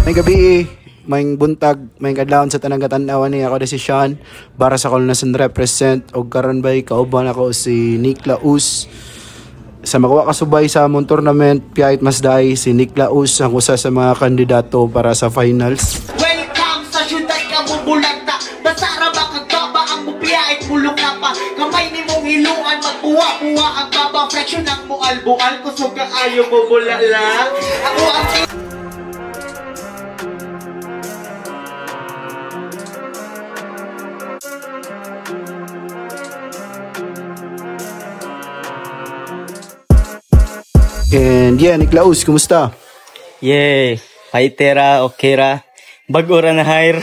May gabi, may buntag, may kadlawon sa tanang katanawan ni ako si Sean para sa Colnasan represent og karon bay kauban ako si Nick Laus sa makuha kasubay sa among tournament piyait mas dai si Nick Laus ang usa sa mga kandidato para sa finals. Welcome sa syudad ka mo bulagta. Basta ra ba kag baba ang mupiyait mulok ka pa. Kamay ni mong hiluan magbuwa-buwa ang baba. Fraction ang mual-bual kusog ka ayo mo bulala. Ako ang And yeah, Nick Laus, kumusta? Yay! Fighter ra, okay ra. Bag-o ra na hire.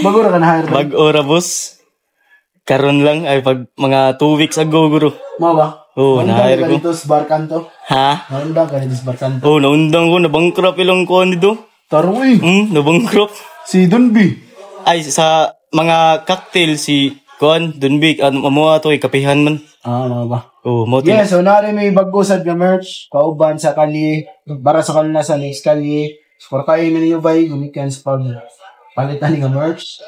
Bago ra ka na hire. Bag-o ra, boss. Karon lang, ay pag mga 2 weeks ago, guro. Mao ba? Oo, Naundang na-hire ka ko. dito sa Barkanto. Ha? Naundang ka dito sa Barkanto. Oh, naundang ko, nabankrupt ilang kuan dito. Tarong eh, Nabankrupt. si Dunby. Ay, sa mga cocktail, si kuan, Dunbik, ano, mamuha to, ikapihan man. Ah, mao ba? Oh, mo Yeah, so nari may bago sad nga merch, kauban sa kalye, para sa kalnasan next kalye. Suportahin ninyo bay gumikan sa pag palitan ni nga merch.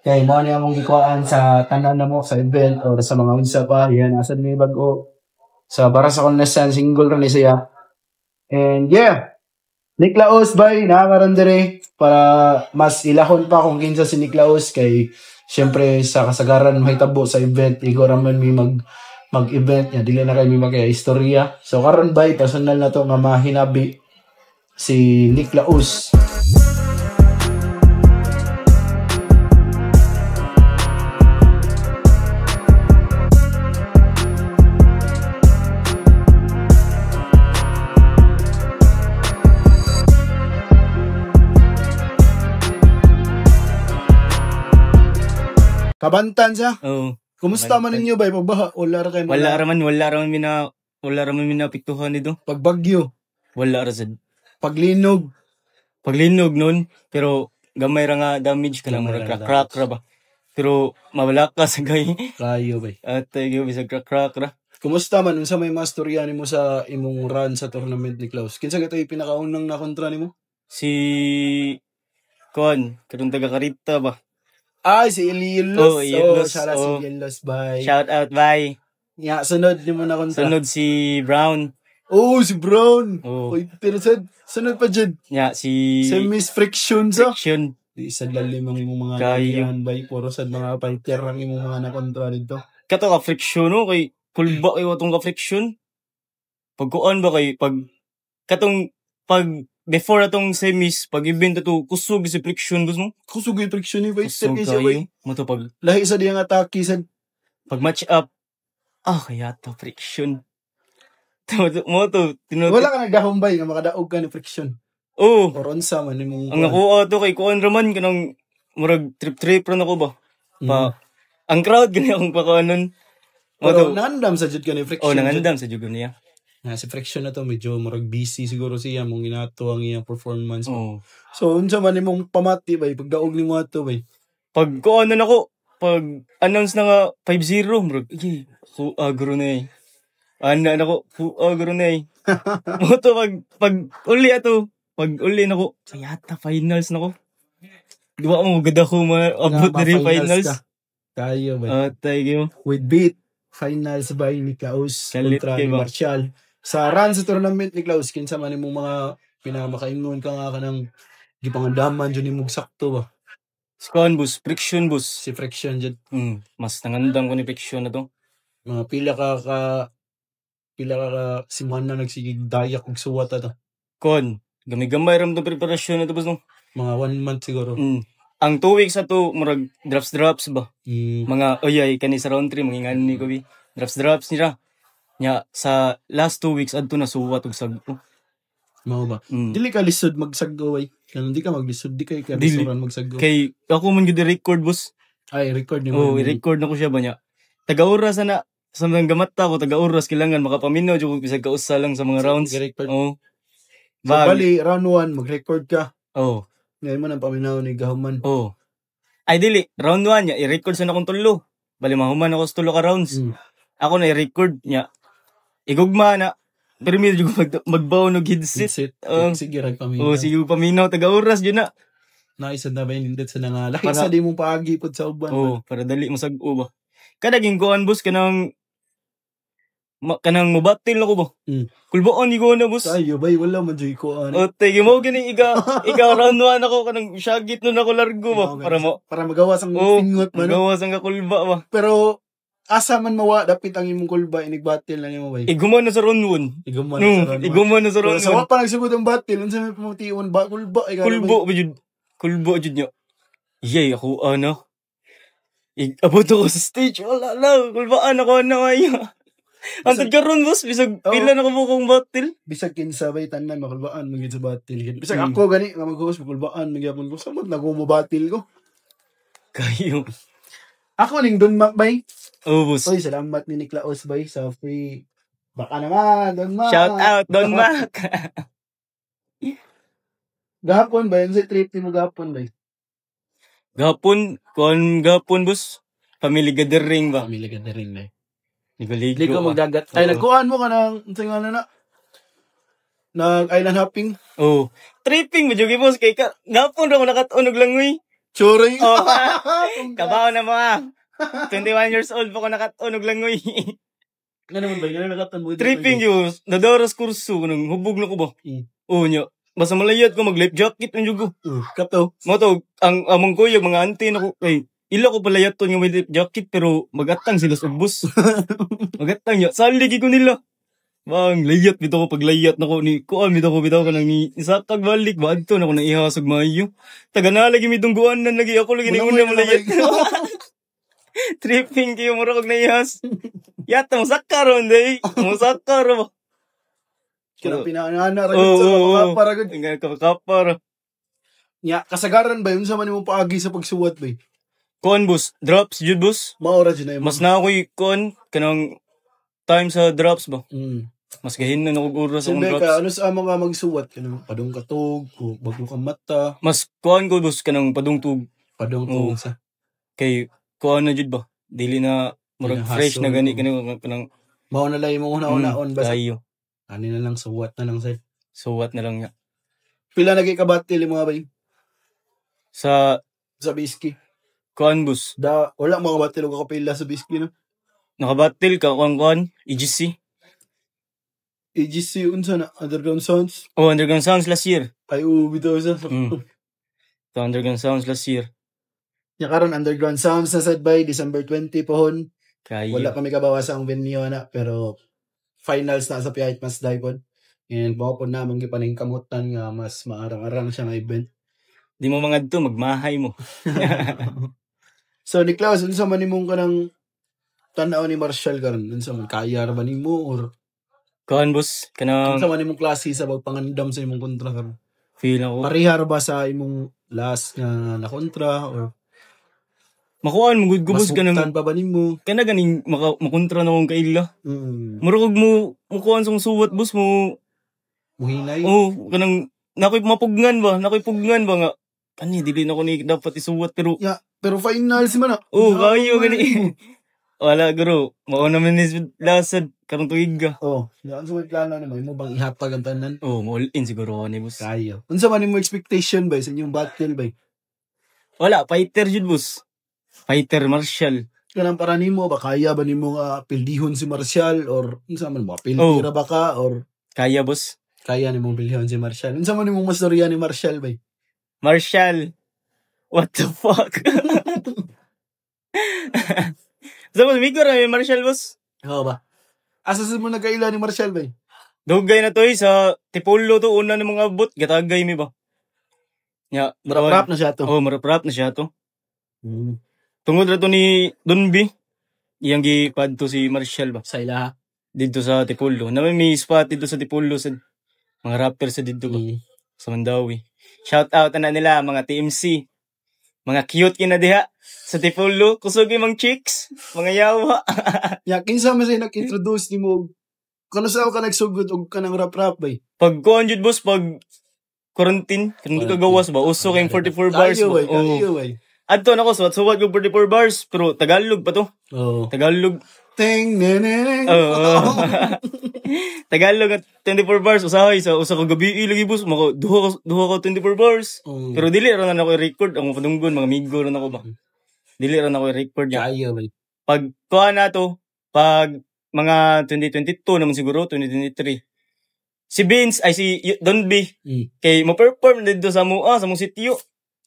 Kay mo ni among gikuhaan sa tanan na mo sa event or sa mga unsa pa, yan asan may bago sa para sa kalnasan single ra ni siya. And yeah, Nick Laos bay nakakaron dire para mas ilahon pa kung kinsa si Nick Laos kay syempre sa kasagaran mahitabo sa event igo ra man mi mag-event niya dili na kay mi magkaya istorya. So karon bay personal na to nga mahinabi si Nick Laos. Kabantan siya. Oh, Kumusta man ninyo bay pagbaha? Wala ra kay mga wala ra man minapiktuhan dito. Pagbagyo, Wala ra sad. paglinog. Paglinog nun, pero gamay ra nga damage ka na, Gamay murag ra nga crack ra ba. Pero mawala ka sa gay. Kayo bay. At ay bisag crack crack ra. Kumusta man unsa may mga storya nimo sa imong run sa tournament ni Klaus? Kinsa katoy pinakaunang nakontra nimo? Si Kuan, karon taga Karita ba? Ay, si Elilos. Oh, Elilos. Oh, shout out Oh. si Elilos, bye. Shout out bye. Ya, sunod nimo na kontra. Sunod si Brown. Oh, si Brown. Oh. Uy, pero sad, sunod pa dyan. Nya si Si Miss Friction sa. Friction. Di sad lalim ang imong mga Kayo. nagihan, bay. Puro sad mga fighter ang imong mga nakontra dito. Kato ka friction no kay kulba kay watong ka friction. Pag kuan ba kay pag katong pag before atong semis pag event ato kusog si friction gusto mo. Kusog yung friction ni fighter Kusog kay siya, bay. kayo. Mo to pag Lahi sa diyang atake sad. pag match up. Ah, kaya to friction. Mo to Wala ka nagdahom bay nga makadaog ka ni friction. Oh, Or unsa man imong ang ako ato kay kuan raman kanang murag trip trip ra nako ba. Pa ang crowd gani akong pakuanon. Mo Pero to. naandam sa jud ka ni friction. Oh, jud. nangandam sa jugo niya. Na si friction na to medyo murag busy siguro siya mong ginato ang iyang performance. Oh. So unsa man imong pamati bay pagdaog nimo ato bay. Pag kuanon ako, pag announce na nga 5-0, murag ay, ku agro na eh. Ana nako, ku agro na eh. Mo to pag uli ato, pag uli nako, kayata finals nako. Di ba mo gud ako maabot Nga, na rin ma-finals finals. ka. Kayo bay. Atay kayo. With beat finals by ni Klaus Kalit kontra kay ni ba? Martial. Sa run sa tournament ni Klaus kinsa man imong mga pinakamakaingon ka nga kanang gipangandaman jud nimong sakto ba Skuan bus, friction bus. si friction jud Mas nangandam ko ni friction na to. mga pila ka simana nagsigig dayak og suwat ato. Kon, gamay-gamay ram tong preparasyon na to boss no. Mga 1 month siguro. Ang 2 weeks ato murag drops drops ba. Mga oyay kani sa round 3 mga ni ko bi. Drops drops nila. Nya sa last 2 weeks adto na suwat og sag-o. Mao ba? Mm. Dili ka lisod magsag-o ay. Kanang di ka maglisod, di kay ka Dili. lisuran magsag-o. Kay ako man gyud record, boss. Ay, record ni mo. Oh, i-record na ko siya ba niya. Taga-oras na sa mga gamata ko, taga-oras kailangan makapaminaw jud ko bisag kausa lang sa mga rounds. I-record. Oh. So, Bag. bali, round 1, mag-record ka. Oh. Ngayon mo nang paminaw ni Gahuman. Oh. Ay dili, round 1 niya i-record sa akong tulo. Bali mahuman ako sa tulo ka rounds. Ako na i-record niya. Igugma na. Pero medyo magbaon og headset. Headset. Oh. Sige, rag paminaw. Oh, sige paminaw taga oras jud na. Naisa na ba yung nindot sa nangalaki? Para- Sa di mong paagi pod sa uban. Oh, para dali mo sag-o ba. Kada ging kuan, boss, kanang kanang mobatil ako ba. Kulbaan ni ko na, boss. Tayo, bay, wala man joy ko. Ano. Oh, tigi mo gani iga round 1 ako kanang syagit nun ako largo ba para mo Para magawas ang Oh, singot man. No? gawas ang kakulba ba. Pero, asa man mawa, dapit ang imong kulba, inig-battle na nimo, bay. Iguma na sa round 1. Iguma No, na sa round one. iguma na sa Pero round sa wa 1. pa nagsugod ang battle, unsa may pamutiun ba kulba ay Kulbo ba jud? Kulbo jud niya. Yay, ako ano. Abot ako sa stage. Wala lang. Kulbaan ako na ay. Antod karon, boss, bisag Oo. pila na ko mo kong battle. Bisag kinsa bay tanan makulbaan man gyud sa battle. Bisag ako gani nga mag-host makulbaan man gyapon ko samot na ko mo battle ko. Kayo. Ako ning Don Mac bay. Oh, boss. Oy, salamat ni Niklaos bay sa free. Baka naman, Don Mac. Shout out Don Mac. Gahapon ba yun sa trip ni mo gahapon bay? Gapon, kuan gapon, boss. Family gathering ba? Family gathering bay. Ligo-ligo. Ligo ba? magdagat. Ay Oo. nagkuan mo ka ng unsa nga na na? Nag island hopping. Oh. Tripping mo jud boss kay ka. Gapon ra ko nakatunog langoy. Churay. Oh. Kabaw na mo ah. 21 years old pa ko nakatunog langoy. Nga naman bay, nga nakatan mo. Tripping yun. Nadaras kurso nang hubog na ko ba. Oh nya. Basta malayat ko mag life jacket man jud ko. Kato. Mo to ang among kuya mga auntie nako kay ila ko palayat to nga may life jacket pero magatang sila sa ubos. Magatang nya. Sali ko nila. Bang layat bitaw ko paglayat nako ni kuan bitaw ko bitaw kanang ni isakag balik ba adto na ko na ihasog maayo. Taga na lagi mi dungguan na lagi ako lagi ni una malayat. Tripping kayo mura kog naihas. Yata mo sakka ron day. Mo sakka ro. Kanang pinaanana ra Oo, gud sa oo, mga oo. para gud. Nga kapar. Nya kasagaran ba yun sa man imong paagi sa pagsuwat bay? Kuan boss, drops jud boss. Mao ra jud na imo. Mas na ako'y kuan kanang time sa drops ba. Mas gahin na ako oras akong Siyempre drops. ka, ano sa mga magsuwat? Kanang padong katog, o bago kang mata, Mas kuan ko boss kanang padungtug padong Oo. tug sa. Kay kuan na jud ba. Dili na murag Dili na fresh na hassle. gani kanang kanang Mao na lang imong una-unaon basta. Kayo. Ani na lang suwat na lang sir. Suwat na lang nga. Pila na kay ka battle yung mga bay Sa sa Biski? Kuan boss. Da wala mga battle og kapila sa Biski no. Nakabattle ka kuan kuan EGC. AGC unsa na Underground Sounds. Oh, Underground Sounds last year. Ay oo bitaw sa. The Underground Sounds last year. Nya karon Underground Sounds na sad by December 20 pohon. Kayo. Wala kami kabawa sa ang venue na pero finals na sa Piait Mas Die pod. And mao pod namang gipaningkamutan nga mas maarang-arang siya nga event. Di mo mga to magmahay mo. So Niklaus, unsa man nimong kanang tan-aw ni Marshall karon? Unsa man kaya ra ba nimo or Kuan boss, kanang unsa man nimong klase sa pagpangandam sa imong kontra karon? Feel ako. Pareha ra ba sa imong last nga na kontra or Makuan mo gud ko mas boss kanang huktan pa ba nimo? Kana ganing maka, makontra na akong kaila. Mura kog mo mukuan sa suwat boss mo. Muhinay. Oh, kanang nakoy mapugnan ba? Nakoy pugnan ba nga kani dili na ko ni dapat isuwat pero Ya, pero finals man na. Oh, kayo gani. Wala guro. Mao naman ni lasad karong tuig ka. Oh, ya unsa may plano nimo? Imo bang ihatag ang tanan? Oh, mo all in siguro ni boss. Kayo. Unsa man imo expectation ba sa inyong battle ba? Wala, fighter jud boss. Fighter Marshall. Kanang para nimo ba kaya ba nimo nga pildihon si Martial or unsa man mo pildi Oh. ra ba ka or Kaya boss. Kaya nimong pildihon si Martial? Unsa man imong mastorya ni Martial ba? Marshall. What the fuck? Sa boss, Migo ra may Marshall boss. Oo ba? Asa sa mo nagkaila ni Martial ba? Dugay na to eh, sa Tipolo to una ng mga abot, gatagay mi ba. Nya, Rap na siya to. Oh, marap-rap na siya to. Mm. Tungod ra to ni Don B. Iyang gipadto si Marshall ba Sa ilaha. didto sa Tipolo. Na may spot didto sa Tipolo sa mga rapper sa didto ba sa Mandawi. Shout out na nila mga TMC. Mga cute kina diha sa Tipolo, kusog yung mga chicks, mga yawa. Ya, kinsa man say nag-introduce nimo kano sa ka nagsugod og kanang rap-rap bay? Pag kuan jud boss, pag quarantine, kanang ka gawas ba, uso kayong 44 bars Kayo ba. bay, Oh. kayo bay. Adto nako suwat-suwat kog 44 bars, pero Tagalog pa to. Oo. Tagalog. Ting neneng. Oo. Tagalog at 24 bars usahay sa usa ka gabi lagi boss maka duha ka 24 bars. Oo. Pero dili ra na nako i-record ang padunggon mga migo ra nako ba. Dili ra nako i-record niya. Kayo bay. Pag kuha na to, pag mga 2022 naman siguro, 2023. Si Vince ay si Don B kay mo perform didto sa mua sa mong sitio.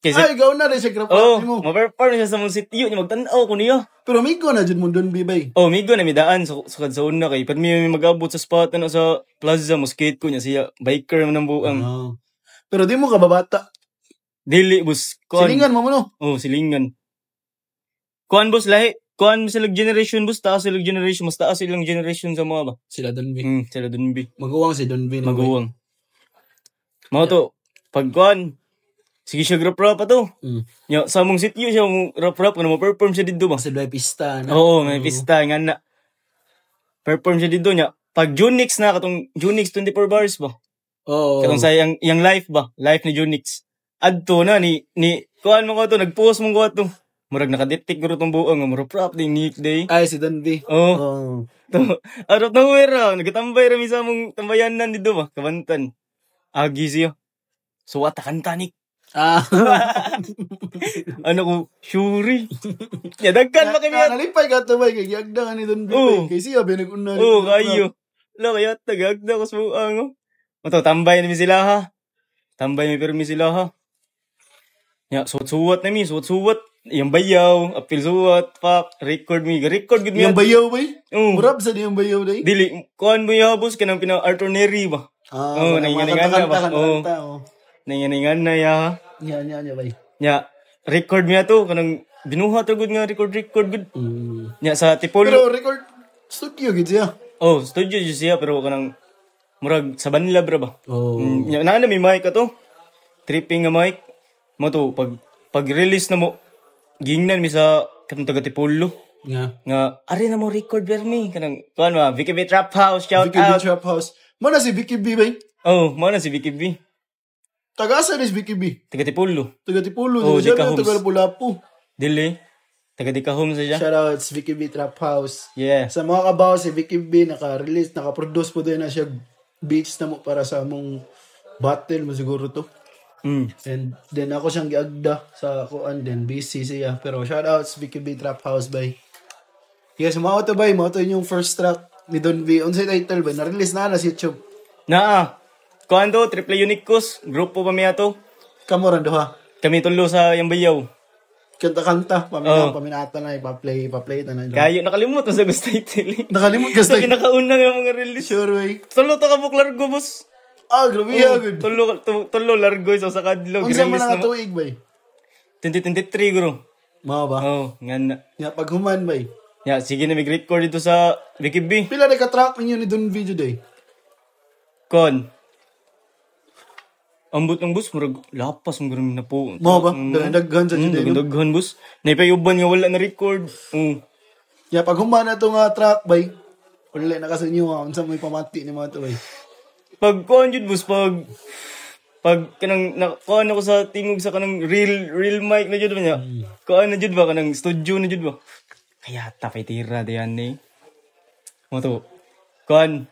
Kay sa, Ay, ikaw na rin siya rap oh, nimo. mo perform siya sa mong sitio niya magtan-aw ko niya. Pero migo na jud mo Don B bay. Oh, migo na midaan sa sukad sa una kay pero may mag-abot sa spot ano sa plaza mo skate ko niya siya biker man ang buang. Oo. Pero di mo ka babata. Dili bus kuan. Silingan mo mo no. Oh, silingan. Kuan boss lahi. Kuan sila generation boss, taas sila generation, mas taas silang generation sa mga ba. Sila Don B. Sila dun bi. Maguwang si Don B. na, bay. Maguwang. Mao to, pag kuan sige siya rap rap pa to. Nya sa mong sitio siya mo rap rap kana mo perform siya didto ba. Kasi may pista na. Oo, may pista nga na. Perform siya didto nya. Pag Junix na katong Junix 24 bars ba. Oo. Katong sa iyang life ba, life ni Junix. Adto na ni kuan mo ko to, nagpost mo ko to. Murag nakadetect guro tong buong nga murag prop din Nick day. Ay, si Don B. Oh, Oo. to arot na wera, nagatambay ra mi sa among tambayanan didto ba, kabantan. Agi siya. So wata kanta ni. Ah. Ano ko, shuri. Ya dagkan pa kami. Na, nalipay ka to bay kay giagda ka ni Don B. Oo. bay. Kay siya ba nag-una ni Oo, Don B. kayo. Lo kaya tagagda ko sa buang. Oh. Mato tambay na mi sila ha. Tambay mi pero mi sila ha. Ya, suwat-suwat na mi, suwat-suwat. Iyang bayaw, apil suwat, fuck, record mi, record gud mi. Iyang bayaw bay. Oo. Murab sa diyang bayaw day. Dili, kuan mo yahabos kanang pina Arthur Neri ba? Ah, Oo, mga nanginginingan na ba? kanta-kanta, Oo. kanta, oo. Nangingingan na ya. Nya, nya, nya bay. Nya, record mi ato kanang binuhat ra gud nga record record gud. Nya sa Tipolo. Pero record studio gid siya. Oh, studio jud siya pero kanang murag sa banlab ra ba? Oo. Nya naa na may mic ato. Tripping nga mic. Mo to pag release na mo gingnan mi sa katong taga Tipolo Nga. nga ari na mo record permi kanang kuan ba VKB Trap House shout Vicky B out. Trap House. Mo na si Vicky B bay. Oh, mo na si VKB. Taga-asa ni si Vicky B? Taga Tipolo. Taga Tipolo, Oo, di siya di ka na taga homes. Lapu-Lapu. Dili. Taga Dikahom sa siya. Shout out si Vicky B Trap House. Yeah. Sa mga kabaw, si Vicky B naka-release, naka-produce po din na siya beats na mo para sa among battle mo siguro to. And then ako siyang giagda sa kuan then busy siya. Pero shout out sa Vicky B Trap House bay. Yes, mao to bay, mao to inyong first track ni Don B. Unsay title bay? Na-release na na sa YouTube. Naa. Kuan to, Triple Unicos, grupo pa mi ato. Kamo ran duha. Kami tulo sa iyang bayaw. Kanta-kanta, pamina, Oo. paminata na ipa-play, ipa-play na na. Kayo nakalimot mo sa gusto title. Nakalimot ka Sa sa kinakauna nga mga release. Sure way. Tulo to ka buk largo boss. Ah, grabe oh, good. Tulo largo sa sa kadlog. Unsa man Release nga na mo. tuig bay? 2023 guro. Mao ba? Oh, nga na. Ya paghuman bay. Ya, sige na mig record dito sa Vicky B. Pila na ka track ninyo ni Don B today? Kon. Ambot ng bus, murag lapas mong ganun na po. Mao ba? Daghan sa today. No? Daghan bus. Naipayuban nga wala na record. Oh. Ya pag human na to nga track bay. Wala na ka sa inyo ha. Unsa may pamati ni mga to bay. Pag kuan jud bus pag pag kanang na, kuan ako sa tingog sa kanang real real mic na jud ba niya. Kuan na jud ba kanang studio na jud ba. Kaya ta pay tira diyan ni. Mo to. Kuan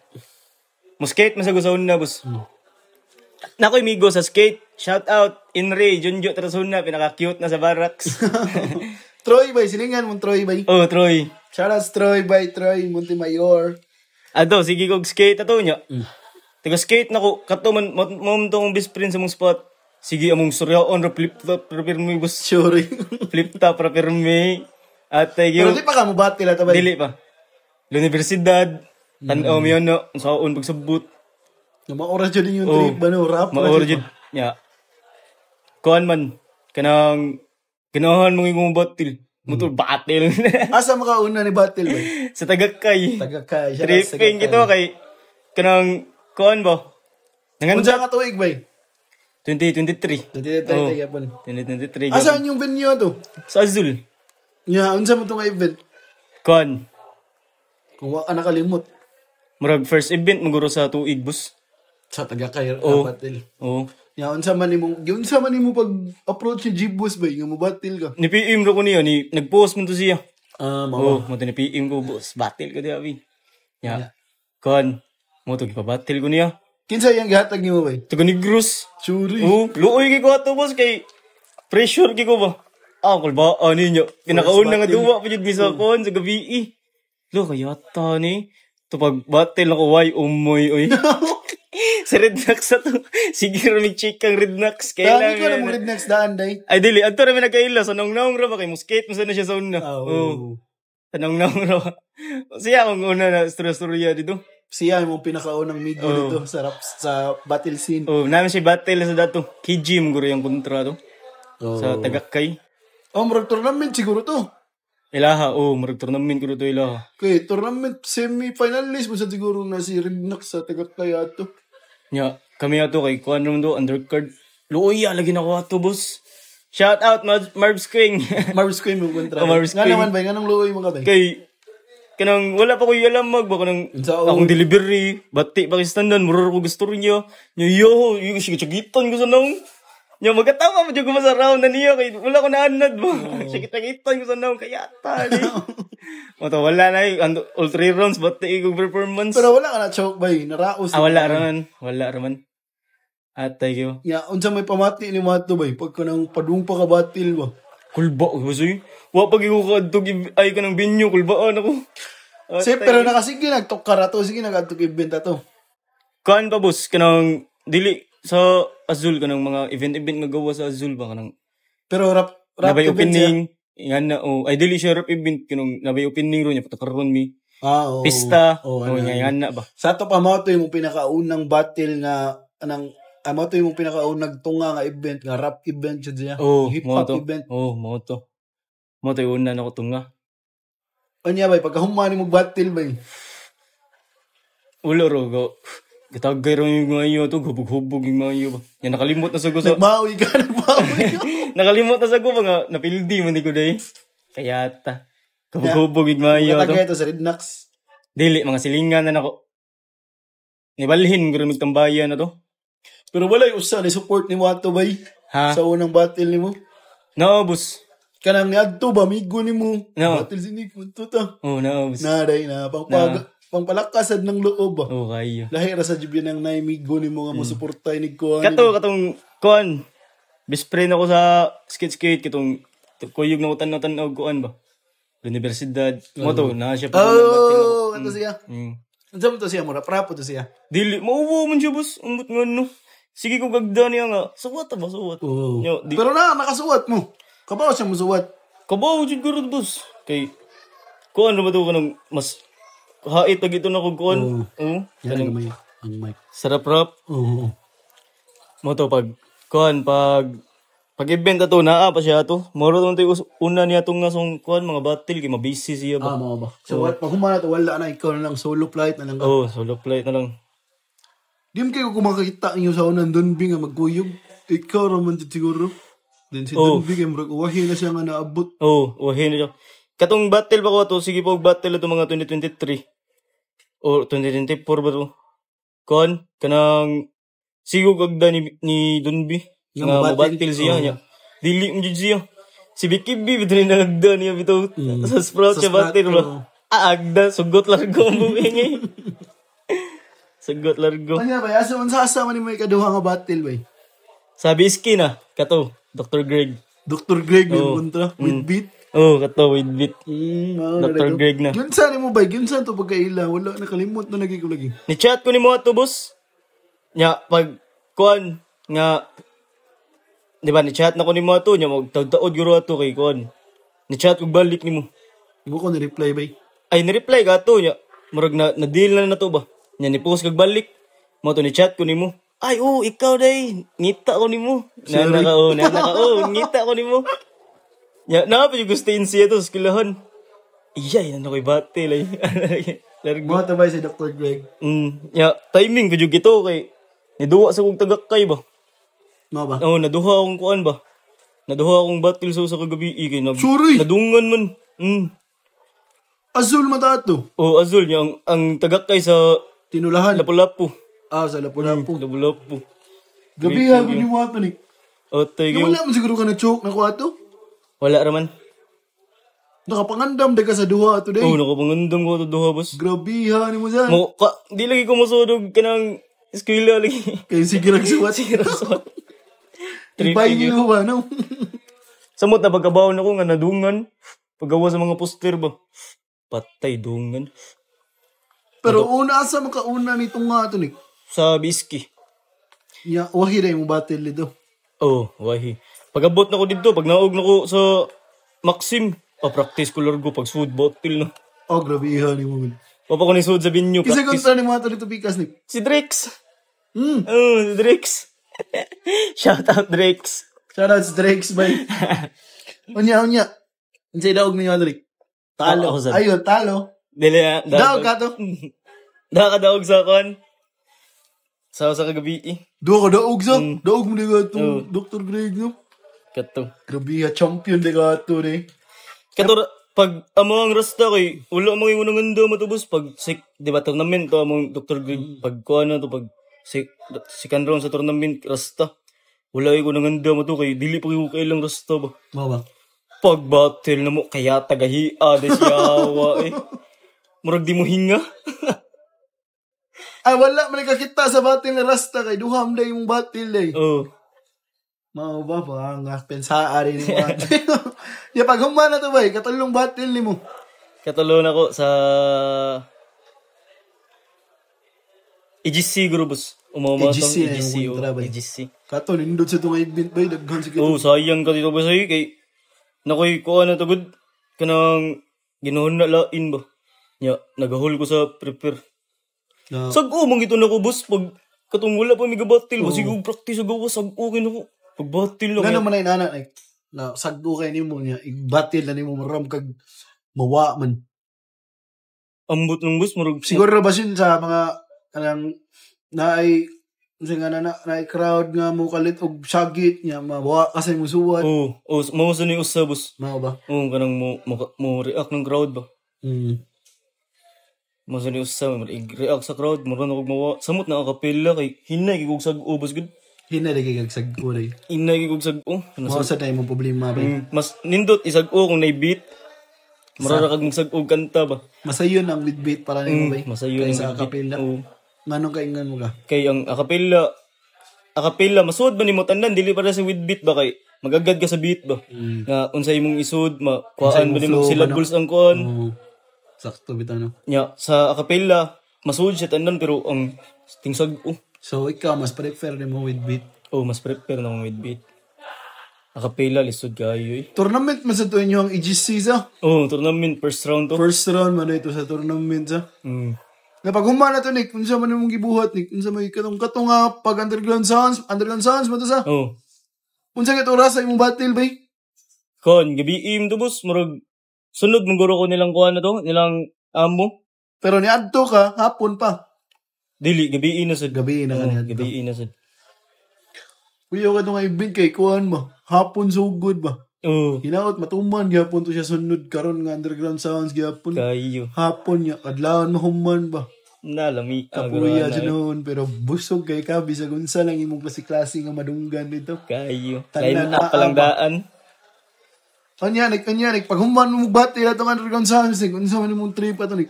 mo skate man sa gusaon na bus. Nakoy migo sa skate. Shout out Inre Junjo Trasuna pinaka cute na sa barracks. Troy bay, silingan mong Troy bay. Oh, Troy. Shoutouts Troy bay, Troy Montemayor. Ato, sige kog skate ato niya. Taga skate na ko, kato man, mo to akong best friend sa mong spot. Sige, among suryaon, ra flip top, ra pirmi, boss. Sure. Flip top, ra pirmi. At Pero yung, di pa ka mo battle ato bay. dili pa. L'universidad, tanaw mi yun, no, ang saon pagsabot. Nga maoras jud yung Oh. trip ba no rap. Maor jud. Ya. Kuan man kanang ganahan mo imong battle. Motor battle. Asa makauna ni battle bay? Sa Tagakay. Tagakay. Shout out sa Tripping Tagakay. gito kay kanang kuan ba? Nanganda Unsa ka tuig bay? 2023. 2023 Oh. gyapon. 2023. Asa yung venue to? Sa Azul. Nya, unsa mo tong event? Kuan. Kung wa ka nakalimot Murag first event maguro sa tuig, boss. sa Tagakay Oh. battle. Oo. Nya, unsa man nimo pag approach ni G-Boss bay nga mo battle ka? Ni PM ro ko niya ni nag-post man to siya. Ah, mao. Oh, mo to ni PM ko, boss. Battle ko diya, abi. Ya. Kuan. Mo to gipa-battle ko niya. Kinsa yang gihatag nimo bay? Taga Negros. Churi. Oh, luoy kay ko ato, boss, kay pressure kay ko ba. Ah, kulbaan ninyo. Pinakauna nga battle. duwa pa jud mi sa kuan sa gabi. Eh. Lo kayata ni. To pag battle ako why umoy oy. Sa Rednocks sa to. Sige ra mig check ang Rednocks Kaya kailangan. ko na mong rednecks daan day. Ay dili adto ra mi nagkaila sa naong-naong ra ba kay muskate mo sana siya sa una. Ah, Oo. Sa naong-naong ra ba. Siya akong una na istorya-istorya dito. Siya yung pinakaunang migo Oh. dito sa rap, sa battle scene. Oh, namin siya battle sa dato. KG mo guro yung kontra to. Oh. Sa Tagakay. Oh, murag tournament siguro to. Ilaha, oh, murag tournament ko to ilaha. Okay, tournament semi-finalist mo sa siguro na si Rednecks sa Tagakay ato. Nya, kami ato kay kuan naman do undercard. Luoy lagi na ko ato, boss. Shout out Marbs King. Marv's Queen mo kontra. Oh, Marv's Nga Queen. naman bay, nga nang luoy mo ka bay? Kay kanang wala pa ko alam mag ba kanang Unsa, oh. akong delivery, bati pa kistandan, muror ko gusto rin niya. Nya yo, yung sigitan ko sa naong. Nya magatawa mo jud ko sa round na niya kay wala ko naanad ba. Sigitan ko sa naong kaya ta ni. Moto wala na eh, all three rounds bati ko performance. Pero wala ka na choke bay, naraos. Ah, wala raman, wala raman. Atay kayo. Ya, unsa may pamati ni Mato bay pagka nang padung pa ka battle ba. Kulba ko ba sa'yo? Wa pag ikaw kaadtog ay ka ng binyo, kulbaan ako. Sip, pero nakasige nagtukar ato, sige nagadtog event ato. Kuan pa boss, kanang dili sa Azul kanang mga event-event nga gawa sa Azul ba kanang Pero rap rap nabay event siya. opening ngan na oh ay dili siya rap event kanang nabay opening ro niya patakaron mi. Ah, oo. Pista. Oo, Oh, ano, nga ano. ngan na ba. Sa ato pa mao to yung pinakaunang battle nga anang mao to yung pinakaunang tunga nga event nga rap event jud siya. Oh, Hip mo hop to. event. Oh, mo to. Mo to yung una na ko tunga. Unya bay pagkahuman nimo battle bay. Ulo ro go. Gitagay ro yung mga iyo to, hubog-hubog yung mga iyo ba. Yan nakalimot na sa ko sa Nagmaoy ka, nagmaoy ka. Nakalimot na sa ko ba nga napildi man di ko day. Kaya ta. Hubog-hubog yung mga iyo to. Katagay to sa Rednecks. Dili mga silingan na nako. Nibalhin guro magtambayan na to. Pero walay usa ni support nimo ato bay Ha? sa unang battle nimo. No, boss. Kanang niadto ba migo nimo. No. Battle si Nick to ta. Oh, no, boss. Na day na pangpag pangpalakasad ng loob ba. Oh, kayo. Lahi ra sa jud ng naimigo nimo nga mosuporta ni ko. Kato katong kuan. Best friend ako sa skate skate katong kuyog na utan na tan-aw kuan ba. Universidad. Mo to na siya pa. Oh, ato siya. Unsa man to siya mo rap to siya. Dili mauwo man siya, boss. Ambot nga no. Sige ko gagda niya nga. Suwat ba suwat? Oh. Yo, di Pero na nakasuwat mo. Kabaw siya mosuwat. Kabaw jud guro, boss. Kay kuan ra ba to kanang mas hait lagi ito na kog kuan. Oo. Oo. Yan ang mic. Ang mic. Sarap rap. Oo. Mo to pag kuan pag event ato naa pa siya ato. Moro to tayo una niya tong nga song kuan mga battle kay mabisi siya Ah, ba. mao ba. So what pag humana to wala na ikaw na lang solo flight na lang ka. Oh, solo flight na lang. Di mo kayo kung makakita inyo sa unang Dunbi nga magkuyog. Ikaw ra man jud siguro. Then si Oh. Dunbi kay murag uwahi na siya nga naabot. Oh, uwahin na siya. Katong battle ba ko ato? Sige po, battle ato mga 2023. O 2024 ba to? Kuan kanang sigo gagda ni Dunbi Nga nga mobattle. mobattle siya Oh. niya. Dili mo jud siya. Si Vicky B bitaw ni nagda niya bitaw sa Sprout Sa siya Sprout, battle ba. oo. Ah, agda sugot largo ang buwing. Sugot largo. Ano ba? Asa man sa asa man nimo ikaduha nga battle bay. Sabi skin ah, kato Dr. Greg. Dr. Greg Oh. yung kontra with beat. Oh, kato with beat. Mao na Dr. to. Greg na. Yun sa nimo bay, yun sa to pagkaila, wala nakalimot na lagi ko lagi. Ni chat ko ni mo ato, boss. Nya pag kuan nga di ba ni chat na ko ni mo ato nya magtaod-taod guro ato kay kuan. Ni chat ko balik nimo. Mo ko ni reply bay. Ay ni reply ka ato nya. Murag na, na deal na na to ba. Nya ni post kag balik. Mo to ni chat ko nimo. Ay, oh, ikaw day. Ngita ko nimo. Sorry. Nana ka, oh, nana ka, oh, ngita ko nimo. Ya, na pa yung gusto siya to sa eskwelahan. Iya, yan ako'y battle ay. Largo. Mga tabay si Dr. Greg. Ya, timing ko jud gito kay niduwa sa kong tagakay ba. Mao ba? Oh, naduha akong kuan ba. Naduha akong battle sa kagabi kay nag Sorry. nadungan man. Azul man to. Oh, azul niya ang tagakay sa Tinulahan. Lapu-Lapu. Ah, sa Lapu-Lapu. Lapu-Lapu. Gabi ha, kung mo ato ni. Oh, tayo. Wala man siguro ka na choke na ko ato. Wala raman. Nakapangandam de ka sa duha ato day. Oh, nakapangandam ko to duha, boss. Grabe ha ni mo dyan. Mo ka, di lagi ko mosunog ka ng eskwela lagi. Kay sige rag suwat. Sige rag suwat. Ibay niyo ba no? Samot na pagkabaon ako nga nadungan. Paggawa sa mga poster ba. Patay dungan. Pero una asa makauna nitong nga ato ni. Sa Biski. Ya, wahi ra imong battle dito. Oh, wahi. Pagabot na ko dito, pag naog na ko sa Maxim, pa-practice ko largo pag sud battle na. Oh, grabe ha ni mo. Papa ko ni sud sa venue, Kasi practice. kontra ni mo ato dito pikas ni. Si Drex. Hmm. Oh, si Drex. Shout out Drex. Shout out sa Drakes bay. Unya unya. Unsay daog ninyo Drake? Talo. Ako, sir. Ayun, talo. Dili na. Daog ka to. Nakadaog sa kon. Sa kagabi eh. Duha ka daog sa. Daog mo di ka to, Oh. Dr. Greg no. Kato. Grabe ha, champion di ka to ni. Kato pag amo ang rasta kay wala mga yung unang handa matubos pag sik, di ba tournament to among Dr. Greg pag kuha na to pag sik, second round sa tournament rasta wala yung unang handa mo to kay dili pa kayo kailang rasta ba Mao ba? pag battle na mo kaya tagahia des yawa eh murag di mo hinga. Ay wala man kakita sa battle ni Rasta kay duha man day imong battle day. Oh. Mao ba pa nga pensaa rin ni mo. Ya pag human na to bay, katulong battle nimo. Katulong ako sa EGC guro boss. Umama EGC tong na EGC. yung Oh, kontra, bay. EGC. Kato nindot sa tong event bay daghan sa Oh, sayang ka dito ba sa'yo kay nakoy kuha na tugod kanang ginuhon na lain ba. Nya, nagahol ko sa prepare. Na, Sag-o man gito na ko boss pag katong wala pa mi gabatil, oh. Sige og practice og gawas sag-o kay nako. Pag battle lang. Ngano man ay nana like na sagdo kay nimo niya i-battle na nimo maram kag mawa man. Ambot ng boss murag Siguro ba sin sa mga kanang naay unsa nga na naay crowd nga mo kalit og sagit niya mawa kasi mo suwat. Oh, mao sa ni usa boss. Mao ba? Oh, kanang mo react ng crowd ba. Mao sa ni usa mo react sa crowd, murag na kog mawa. Samot na ang kapela kay hinay kay kog sag-o boss gud. Hinay lagi kag sagdo day. Hinay kay kog sag-o. Mao sa tayo mong problema ba. Mas nindot isag-o kung naay beat. Mura ra kag magsag-og kanta ba. Masayon ang with beat para nimo bay. Masayon Kaysa ang with beat. acapella. Oo. Nganong kaingan mo ka? Kay ang acapella acapella masuod ba nimo tanan dili para sa with beat ba kay magagad ka sa beat ba. Nga unsay imong isod ma kuhaan imong ba nimo flow ba, syllables ang kuan. Oo. Sakto bitaw no. Nya sa acapella masuod siya tanan pero ang tingsag-o. So ikaw mas prefer nimo with beat. Oh, mas prepare na akong with beat. Acapella lisod kayo eh. Tournament man sa to inyo ang EGC sa. Oh, tournament first round to. First round man ito sa tournament sa. Napag-human na to, Nick. Unsa man imong gibuhat, Nick? Unsa may katong katong nga pag underground sounds man to sa. Oh. Unsa kay oras sa imong battle bay? Kon, gabi im to boss, murag sunod mong guro ko nilang kuan na to, nilang amo. Pero niadto ka hapon pa. Dili, gabi na sad. Gabi na ka Oh, niadto. gabi na sad. Kuya ka nga event kay kuan mo. Hapon sugod ba? Oh, Hinaot matuman gyapon to siya sunod karon nga underground sounds gyapon. kayo. Hapon niya kadlawon mahuman ba. Nalami. Kapuya dyan pero busog kay ka bisag unsa lang imong klase-klase nga madunggan dito. Kayo. Tanan Line na up palang ba? daan. Kanya nik kanya nik pag human mo battle atong underground sounds nik unsa man imong trip ato nik.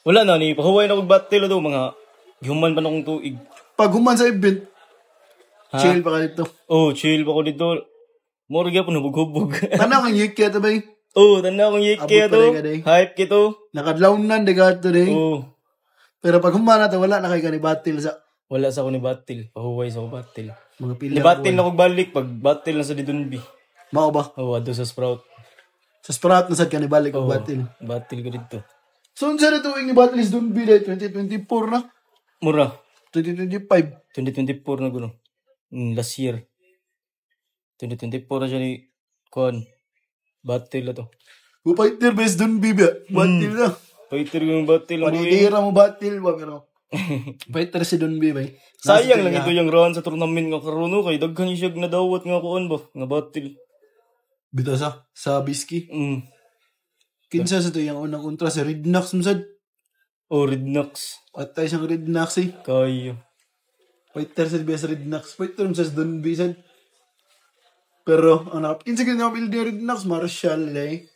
Wala na ni pahuway na kog battle to mga gihuman pa na kong tuig. Pag human sa event, Ha? chill pa ka dito. Oh, chill pa ko dito. Mura gyapon hubog-hubog. Tanaw kang yiki ato bay. Oh, tanaw kong Abot yiki pa to. rin ka, day. Hype kito. Nakadlawnan de ka ato day. Oh, Pero pag human na to wala na kay kani battle sa wala sa ako ni battle. Pahuway sa ako battle. mga pila. Ni battle na kog balik pag battle na sa Didunbi. Mao ba? Oh, adto sa Sprout. Sa Sprout na sad kani balik og Oh, battle. battle ko dito. So unsa na tuig ni battle is Dunbi day 2024 na. Mura. 2025. 2024 na guno. Last year. 2024 na siya ni kuan. Battle na to. Fighter best dun bibi. Battle na. Fighter yung battle ang buhay. Panidira mo battle ba pero fighter si Don B bay. Sayang lang ito yung round sa tournament nga karon no kay daghan siya nadawat nga kuan ba nga battle. Bitaw sa Biski. Kinsa sa to yung unang kontra si Redknox masad. Oh, Redknox. Atay siyang Redknox eh. Kayo. Fighter sa best Redknox. Fighter sa Don B sad. Pero ang nakap kinsa gid nga build ni Redknox Marshall eh.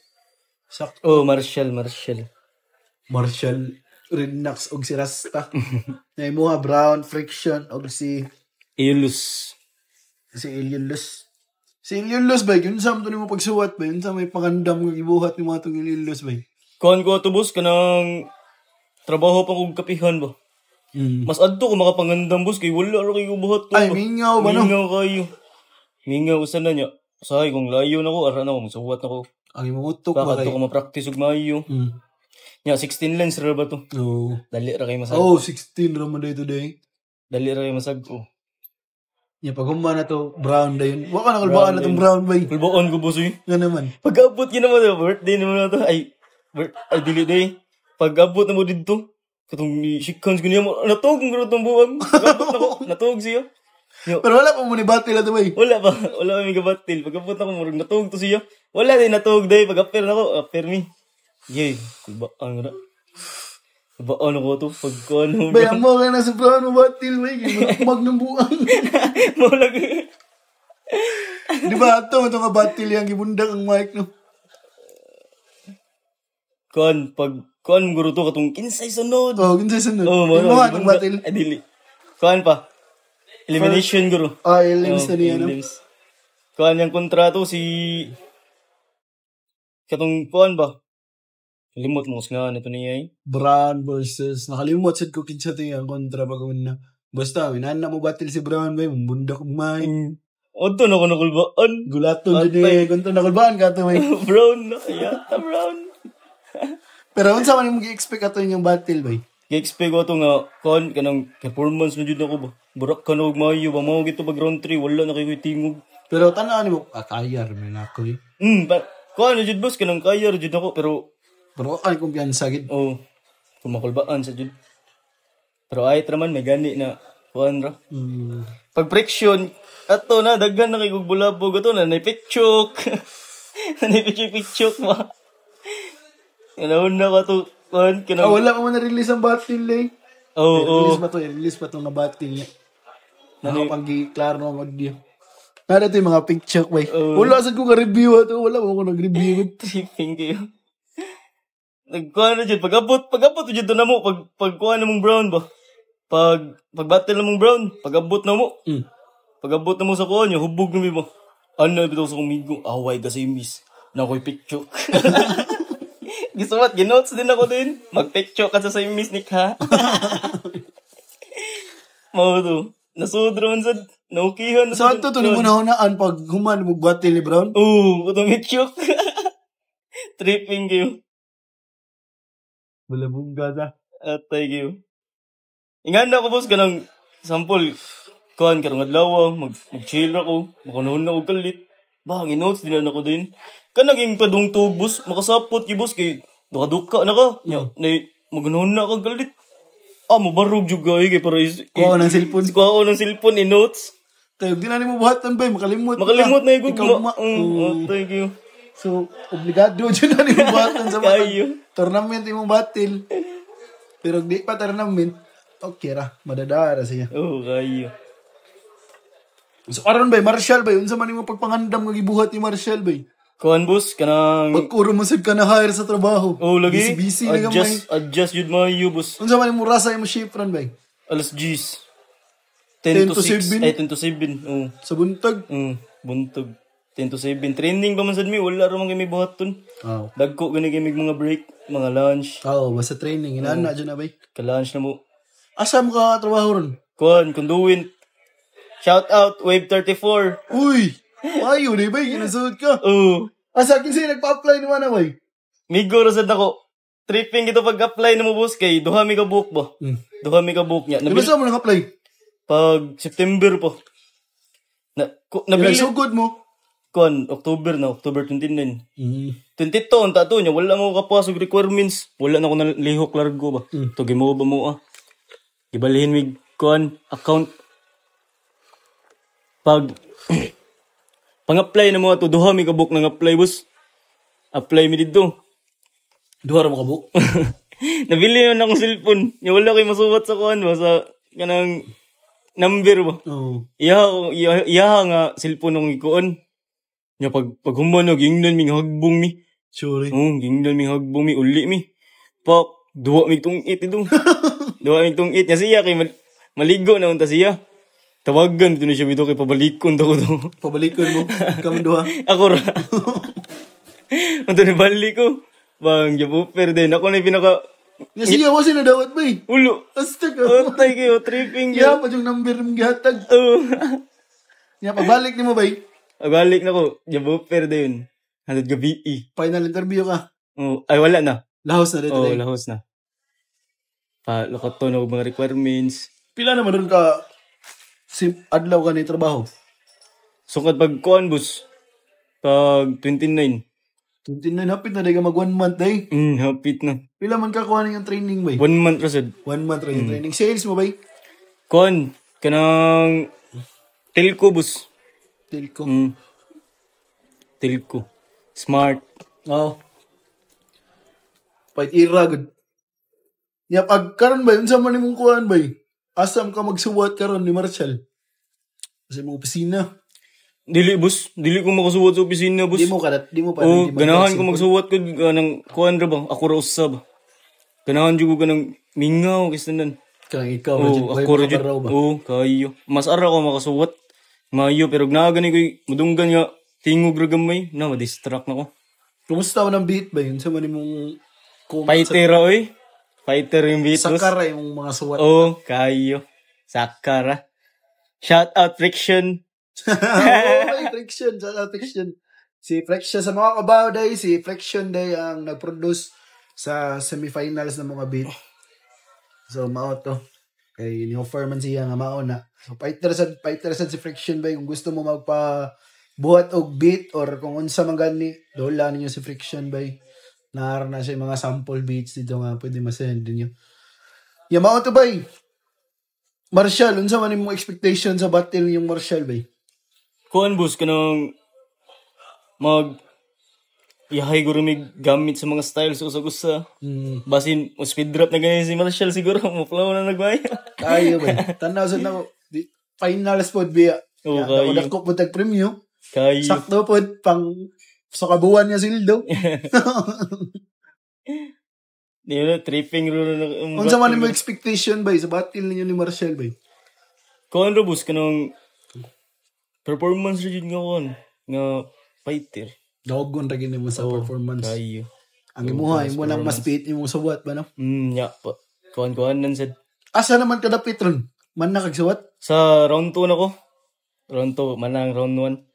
Sakto. Oh, Marshall, Marshall. Marshall Redknox og si Rasta. Na imuha Brown Friction og si Ilus. Si Iliolus. Si Iliolus ba yun sa mo pagsuwat ba yun sa may pangandam nga gibuhat ni mga tong Iliolus ba. Kuan ko ato boss kanang trabaho pa kog kapihan ba. Mas adto ko makapangandam boss kay wala ra kay buhat to. Ay, mingaw ba no? Mingaw kayo. Mingaw usa na niya. Usahay kung layo na ko, ara na ko, magsuwat na ko. Ang imong utok ba Baka kay? to ko ma-practice og maayo. Nya 16 lines ra ba to? Oo. Dali ra kay masag. Oh, 16 ra man day today. Dali ra kay masag ko. Nya pag humman na to brown dayon. Wa ka nakulbaan na tong brown bay. Kulboon ko boss eh. Nga naman. Pag-abot yun naman, birthday naman na to. Ay, ay dili day. Pag-abot na mo dito, katong ni shake hands ko niya mo, natog ang tong buwag. Pag-abot na ko, natog siya. Yo, Pero wala pa mo ni battle na to bay. Wala pa, wala pa may gabatil. Pag-abot na ko, murag natog to siya. Wala din natog day. Pag-appear na ko, appear me. Yay, kulbaan na. Kulbaan ako to. Pag ano. Bay, amo ka na sa brown mo battle bay. Mag ng buang. Maulag. Di ba ato ito nga battle yang gibundak ang mic no? Kuan, pag, kuan, guro to, katong kinsay sunod. Oh, kinsa sunod. Oh, mo Imo atong battle. Ay, dili. Kuan pa. Elimination guro. Ah, elims na niya no. Elims. Kuan yung kontrato si katong kuan ba? Limot mo nga nito niya eh. Brown versus nakalimot sad ko kinsa to yung kontra pag una. Basta minana mo battle si Brown bay, bundak ang mic. Odto na ko nakulbaan. Gulaton jud ni kontra nakulbaan ka to bay. Brown na yata brown. Pero unsa man imong gi-expect ato inyong battle bay? Gi-expect ko ato nga kuan kanang performance na jud ako ba. Burak ka na og maayo ba mao gito pag round 3 wala na kay ko'y tingog. Pero tan-aw nimo, ah, kaya ra man ako eh. Pa, kuan na jud boss kanang kaya ra jud ako pero Pero ay kumpiyansa gid. oh, kumakulbaan sa jud. Pero ay raman may gani na kuan ra. Pag friction, ato na daghan na kay kog bulabog ato na naipitchok. Naipitchok ba. Kanahon na ka to kuan Ah, kanang wala pa man na-release ang battle eh. Oo, oo. I-release pa to nga battle niya. Nakapag-klaro na mag-diyo. Nara to yung mga picture bay. Wala sad ko ka-review ato, wala mo ko nag-review. Tripping kayo. Nagkuha na dyan. Pag-abot dyan to na mo. Pagkuha na mong brown ba? Pag battle na mong brown. Pag-abot na mo. Pag-abot na mo sa kuha niya, hubog na mo ba? Ano, bitaw sa kumigo. Away kasi miss. Na ako'y picture. Gusto mo, ginotes din ako din. Mag-picture ka sa miss ni ka. Mao to. Nasudro man sad. Naukihan. Sa ato to nimo nahunaan pag human mo battle ni Brown. Oo, katong picture. Tripping kayo. Wala bungga ta. Atay kayo. Ingan na ako boss kanang sample. Kuan karong adlaw mag-chill ako, makanahon na og kalit. Ba, ang inotes din na ako din. Kanang padung tubos, makasapot ki boss kay duka-duka na ka. Nya, nay maganahon na ka kalit. Ah, mobarog jud kay kay para is Kuha ng cellphone. Kuha ko ng cellphone i-notes. Kayo di na nimo buhatan bay, makalimot. ka. Makalimot na igug Ikaw mo. ma. Atay kayo. So, obligado jud na nimo buhatan sa mga Kayo. tournament imong battle. Pero di pa tournament, okay ra, madadara siya. Oh, kayo. So aron bay Marshall bay, unsa man imong pagpangandam nga gibuhat ni Marshall bay? Kuan boss kanang Pagkuro mo sad ka na hire sa trabaho. Oh, lagi. Busy, busy na gamay. Adjust jud maayo boss. Unsa man imong rasa imong shift ron bay? Alas 10. 10 10 to to 6. 7. Ay, 10 to 7. Oo. Sa buntag. Buntag. 10 to 7. Training pa man sad mi. Wala ra man kami buhaton. Oo. Dagko gani kami mga break, mga lunch. Oo, basta training. Inana dyan na bay. Ka-lunch na mo. Asa mo ka trabaho ron? Kuan, Conduit. Shout out, Wave 34. Uy! Ayo, di bay? Ginasuot ka. Oo. Asa, kinsa yung nagpa-apply naman na bay? Migo ra sad ako. Tripping gito pag-apply na mo, boss, kay duha mi ka buok ba? Duha mi ka buok niya. Di ba Nabil, sa mo nang-apply? Pag September po. Na, ko, nabili, Sugod mo. Kuan, October na, October 29. 22, ang tato niya, wala mo kapasok requirements. Wala na ko nalihok largo ba. To, gimo ba mo ah. Gibalihin mig, kuan, account. Pag, pang-apply na mo ato, duha mi kabuk nang apply, boss. Apply mi dito. Duha ra mo kabuk. Nabili man akong cellphone. Nya wala koy masuwat sa kuan ba sa kanang number ba. Oo. Iya nga cellphone akong ikuon. Nya pag paghuman og gingnan mi nga hagbong mi. Sorry. Oh, gingnan mi hagbong mi, uli mi. Pak, duwa mi tong it ito. Duwa mi tong it nya siya kay maligo na unta siya. Tawagan dito na siya bitaw kay pabalikon daw ko to. Pabalikon mo. Kami duha. Ako ra. Unta ni balik ko. Bang, jabuper din. Ako na yung pinaka Nga siya mo sinadawat ba eh. Ulo. Astig ka. Otay kayo, tripping Iya yun. pa yung number mong gihatag. Oo. Nga pagbalik ni mo ba eh. Balik na ko, jabuper din. Hantod gabi eh. Final interview ka. Oh, ay, wala na. Lahos na dito. Oh, eh. lahos na. Pa, lokot to na og mga requirements. Pila naman ron ka si adlaw ka ni trabaho? Sukad pag kuan, boss. Pag 29. 29, hapit na di ka mag 1 month eh. Hapit na. Pila man ka kuha yung training ba eh? 1 month ra sad. 1 month rin yung training. Sales mo ba eh? Kuan, kanang telco, boss. Telco. Telco. Smart. Oo. Pait ira gud. Ya pag karon ba unsa man imong kuan ba? Asam ka magsuwat karon ni Marshall? Sa imong opisina. Dili, boss. Dili ko makasuwat sa opisina, boss. Di mo kadat, di mo pa. Oh, di mo ganahan ko magsuwat ko kanang kuan ra ba? Ako ra usab. Ganahan jud ko kanang mingaw kay tanan. Kanang ikaw Oh, ako ra jud. Oh, kayo. Mas ara ko makasuwat. Mayo pero naa gani koy mudunggan nga tingog ra gamay na ma-distract na ko. Kumusta man ang beat ba yun? Sa man imong kung Fighter ra oy. Fighter yung beat, boss. sakara imong mga suwat. Oh, kayo. Sakara. Shout out Friction. Oh, may Friction, shout out Friction. Si Friction sa mga kabaw day, si Friction day ang nag-produce sa semifinals ng mga beat. So mao to. Kay ni-offer man siya nga mao na. So fighter sad si Friction bay kung gusto mo magpa buhat og beat or kung unsa man gani, dola ninyo si Friction bay. Naara na siya yung mga sample beats dito nga pwede ma-send ninyo. Ya mao to bay. Marshall, unsa man imong expectation sa battle yung Marshall bay? Kuan, boss, kanang mag iyahay guro may gamit sa mga styles usa-usa. Basin mo speed drop na ganyan si Marshall siguro mo flow na nagmaya. Kayo ba? Tanaw sa nako. Finals pod biya. Oo, Ya, kayo. dako po tag premyo. Kayo. Sakto pod pang sa kabuan nga sildo. Di na tripping ro na. Unsa man imong expectation bay sa battle ninyo ni Marshall bay? Kuan ro, boss, kanang performance ra jud nga kuan nga fighter. Dogon ra gini mo sa performance. Kayo. Ang imuha, imo nang mas beat imong suwat ba no? Ya pa. Kuan kuan nan sad. Asa naman kadapit ron? Man na kag suwat? Sa round 2 na ko. Round 2 manang round 1.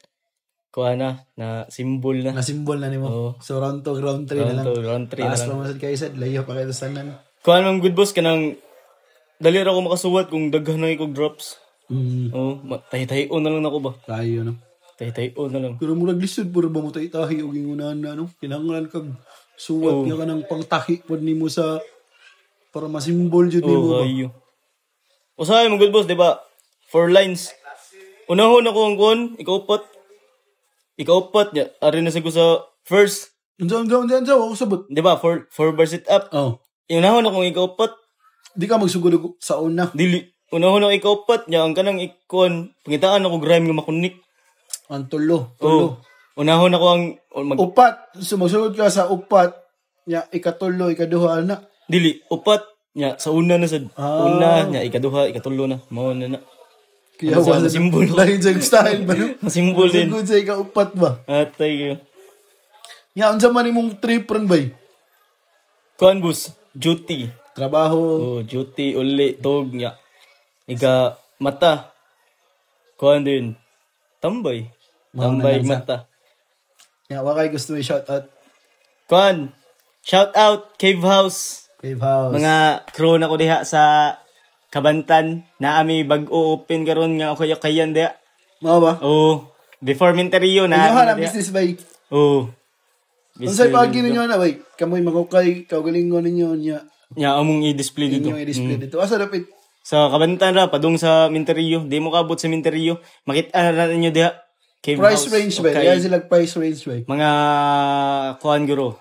Kuan na na symbol na. Na symbol na nimo. Oo. So round 2, round 3 na Round lang. 2, round 3 na Taas lang. pa man sad kayo sad, layo pa kayo sa tanan. Kuan man good, boss, kanang dali ra ko makasuwat kung daghan na kog drops. Oh, tahi-tahion na lang nako ba. Kayo no. Tahi-tahion na lang. Pero murag lisod puro ba mo tahi og ingunahan na no? Kinahanglan kag suwat nga kanang pangtahi pod nimo sa para masimbol jud nimo Oh, ba. kayo. Usahay mo good, boss, di ba? Four lines. Unahon ako ang kuan, ikaupat. Ikaupat niya. Ari na sa sa first, Unsa unsa unsa unsa ako sabot. di ba? Four bar sit up. Oh. Unahon ako ang ikaupat. Di ka magsugod og sa una. Dili. Unahon ako ikaupat niya ang kanang ikuan. Pangitaan ako grime nga makunik. Ang tulo, tulo. Oh. Unahon ako ang o, mag, Upat, so magsugod ka sa upat, nya ikatulo, ikaduha na. Dili upat nya sa una na sad. Ah. Una nya ikaduha, ikatulo na. Mao na na. Kaya Ano sa wala simbol? Lain sa style ba no? Masimbol din. Sugod sa ikaupat ba? Atay kayo. Nya unsa man imong trip ron bay? Kuan, boss, duty. Trabaho. Oh, duty uli tog nya. Ika mata. Kuan din. Tambay. Mao na Tambay lang mata. Nya wa kay gusto i shout out. Kuan. Shout out Cave House. Cave House. Mga crew na ko diha sa Kabantan na ami bag-o open karon nga okay-okayan diha. Mao ba? Oh, before Minterio na. Inyo na business bay. Oh. Unsay paagi ninyo na bay? Kamoy magukay, kaugalingon ninyo nya. Nya among i-display dito. Inyo i-display dito. Asa dapit? Sa Kabantan ra padung sa Minterio, di mo kaabot sa Minterio. Makita na ninyo diha. Cave Price House. range bay. Okay. Yan sila price range bay. Mga kuan guro.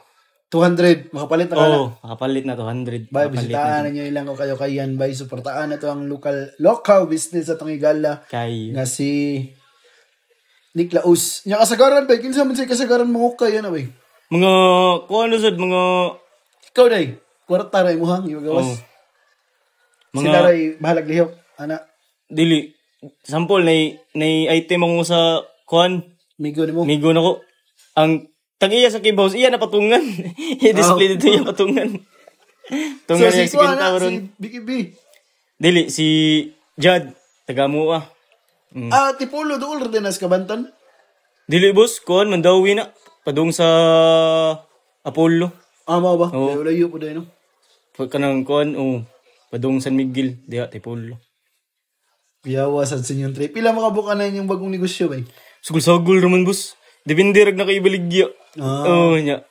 200 makapalit na kana. Oh, makapalit na 200. Bay, Makapalit na. bisitahan ninyo ilang kayo kayan bay. Suportaan na to ang local local business sa atong higala Kay nga si Nick Laus. Nya kasagaran bay, kinsa man say kasagaran mangukay yan bay. Mga kuan na sad mga Ikaw day, kwarta ra imuhang imagawas. Oh. Mga Sila ray bahalag lihok. Ana, dili sample nay item ako sa kuan migo nimo. migo na ko ang tag-iya sa Cave House iya na patungan. I-display dito iya patungan. So Tungan si niya si kuan Quinta na, ron. si BKB. Dili si Jad taga Mua. Ah, Tipulo dool ra din as Kabantan. Dili boss kuan Mandawi na padung sa Apollo. Ah, mao ba? Oo. Layo layo po dahil, no? Kanang kuan oh padung San Miguel diha Tipolo. Yawa sa inyong trip. Pila makabuka na inyong bagong negosyo bay? Sugol-sagol raman boss. Depende rag na kaibaligya. Ah. Oh, nya.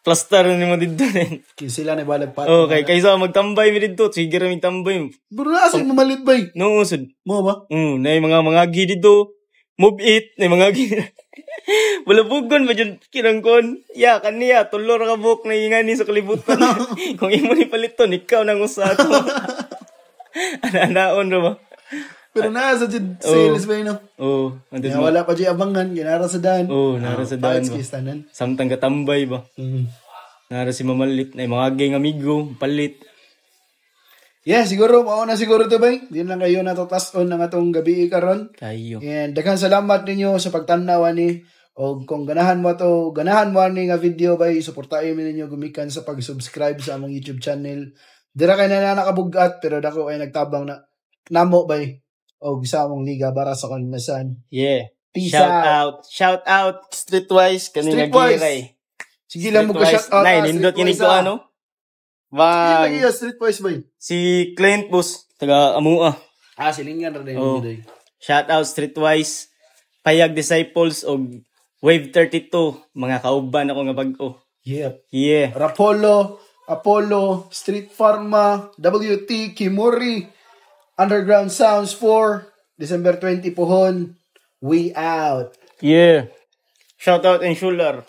Plaster na nimo didto nin. Kaya sila na balag pat. Oh, kay kaysa magtambay mi didto, sige ra mi tambay. Bro, na asa mamalit bay? No, sud. Mao ba? Nay mga mga gi didto. Move it, nay mga gi. Wala bugon ba jud kinangkon. Ya kaniya tulo ra ka buok na ingani sa kalibutan. Kung imo ni paliton, ikaw nang usa to. Ana-anaon ra ba? Pero naa sa jud sales bay no. Oh, andun Kaya mo. wala pa jud abangan, ginara sa daan. Oh, nara sa daan Pahit ba. sa tanan. Samtang katambay ba. Nara si mamalit na mga gang amigo, palit. Yeah, siguro mao na siguro to bay. Di lang kayo natatason ng atong gabi karon. Kayo. And daghang salamat ninyo sa pagtan-aw ani. O kung ganahan mo to, ganahan mo ani nga video bay, suportahin mi ninyo gumikan sa pag-subscribe sa among YouTube channel. Dira kay na nakabugat pero dako ay nagtabang na namo bay og sa among liga para sa kalunasan. Yeah. Peace Shout out. out. Shout out Streetwise kanina Streetwise. giray. Sige lang mo ka shout out. Nay, ah, nindot kini Streetwise, ko ah. ano. Sige Bang. lang iya, Streetwise bay. Si Clint boss taga Amua. Ah, silingan ra din Oh. day. Shout out Streetwise, Payag Disciples og Wave 32 mga kauban ako nga bag-o. Yep. Yeah. Rapolo, Apollo, Street Pharma, WT, Kimuri, Underground Sounds 4, December 20 pohon. We out. Yeah. Shout out and Shular.